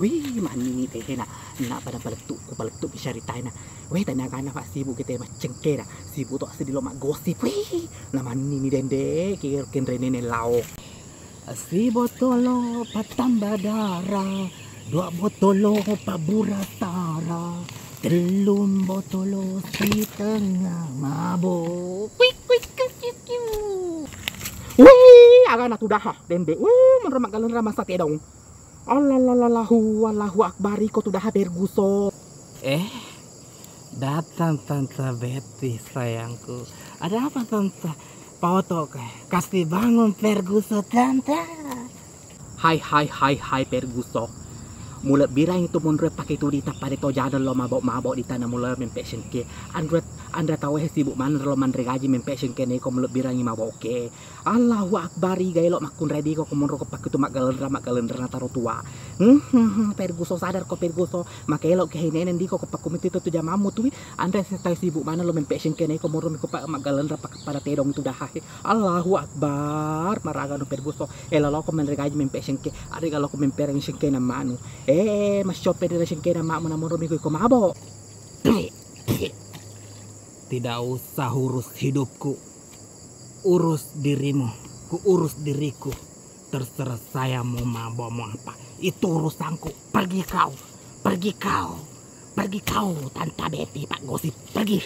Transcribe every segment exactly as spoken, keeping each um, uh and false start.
Wih, mannini tehena, na pada palettu, ku palettu ki syaritaina. Weh, tania gana Pak sibuk kita maccengkena, sibuk to seddi lo maggosip. Wih, na mannini dende, kira kenrene lao. Sibotolo patamba dara, dua botolo pabura sara, tellung botolo sitengnga mabo. Wih, wih, kiu, kiu, kiu. Wih, agana tudaha dende. Wih, menro maggaleng ramasa tedong. Allahu, Allahu Akbar, iko tudaha Perguso. Eh, datang Tante Betty sayangku. Ada apa Tante? Paoto ke, kasih bangun Perguso Tante. Hai, hai, hai, hai Perguso. Mulebbirangi tu monro pake tu dita pada to jadeng lo mabok-mabok di tanah mula mempe sengke. Andra, andra tawe sibuk maneng lo manre gaji mempe sengke neko mulebbirangi mabok ke. Allahu Akbar, iga elo makkunrai diko ko monro ko pakkutu maggalenra, maggalenra na taro tua. Hmm, hmm, hmm, Perguso, sadar ko Perguso, maka elo ke henenen diko ko pakkumitu itu tu jamammu tui, anre setai sibuk mana lo mempe sengkene ko monro miko pa maggalenra pak pada tedong itu dahahe. Allahu Akbar, maraga no Perguso, elo loko menre gaji mempe sengke, arega loko mempereng sengkena manu. Eh, mascope dira sengkena mamu na monro miko iko mabo. Tidak usah urus hidupku. Urus dirimu, ku urus diriku. Terserah saya mau mabok mau apa. Itu urusanku. Pergi kau. Pergi kau. Pergi kau, Tante Betty, Pak Gosip. Pergi.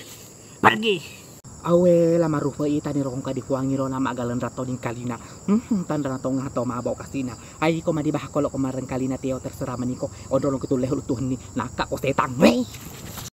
Pergi. Awe, la marufe itani rongka dihuangi rona maggalenra toding kalina. Hmm, tanra tongah to mabok kasina. Ai ko madibah kolo ko mareng kalina teo terserah maniko. Odolong ketulle hulu tuhenni. Nakka ko setang. Wei.